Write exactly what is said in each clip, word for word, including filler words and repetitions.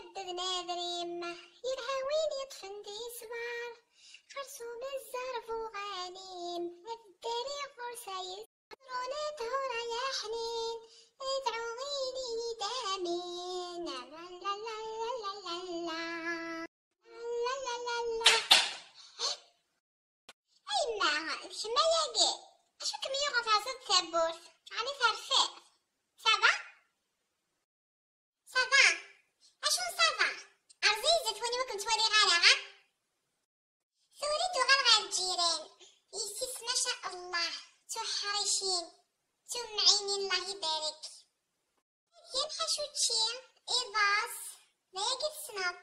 Ḥeddden adrim, yelha win yeṭṭfen tiswar, xersum zzerb uɣanim, ad ddariɣ ɣur-s ay ẓrun ṭhur ay aḥnin, dɛu ini-yi-d amin. La la la la la la la. La la la la. A yemma, d kemm ayagi? Acu kem-yuɣen terẓiḍ tawwurt? Ɛni terfiḍ? Ça va? Ça va? Acu n ça va? Rẓi zdat win ur kem-ttwaliɣ ara, ha? Tura tuɣal ɣer lǧiran. Yessi-s, ma sha Allah, d tuḥricin, d tumɛinin, Allah ibarek. Ad yemḥac učči, iḍes, d ayagi tessneḍ,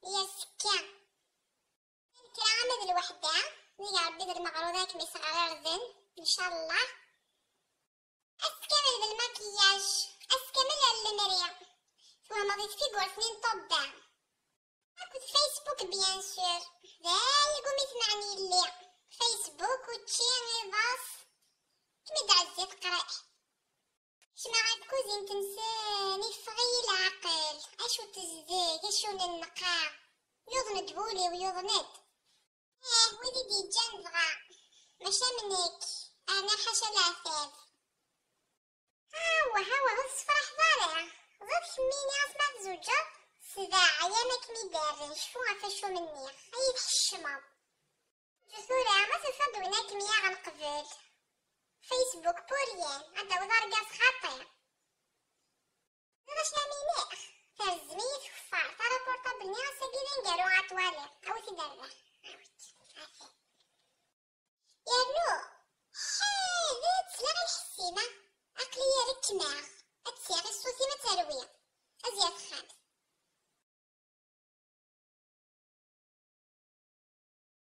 i azekka. Kra ama d lweḥda, nnig Ṛebbi d lmeɣrud ad kem-isɣer irden, ncallah. Ass kamel d lmakiyaj, ass kamel ar lemri. Twehmeḍ di tfigurt-nni n ṭṭebba. Akked Facebook, bien sûr. D ayagi umi tmeɛn yelli. Facebook, učči, iḍes. Kem-id ɛezzi teqriḥ. Kecmeɣ ɣer tkuzint-nsen, iffeɣ-iyi leɛqel. Acu tezdeg, acu nenneqqa. Yuḍen-d wul-iw, yuḍen-d. Eh, wid i d-yeǧǧan dɣa. Maca am nekk, rniɣ ḥaca leɛtab. Awah, awah, ur tessefraḥeḍ ara. Ẓid kemmini asma tzewǧeḍ, sdeɛ, ay am akken i d-rren, cfu ɣef acu m-nniɣ, ay tḥeccmeḍ. Ǧǧu tura, ma tufiḍ-d win akken yaɣen qbel. Facebook pour rien, ad d-tawiḍ argaz xaṭi. Ẓriɣ acu am iniɣ, terrezem-iyi tkeffart, ara portable-nni ass-agi d aneggaru ad twaliḍ, awi-t-id ar da, awi-t, atan. Yernu, ḥadet, sliɣ i lḥess-im, aql-iyi rekmeɣ.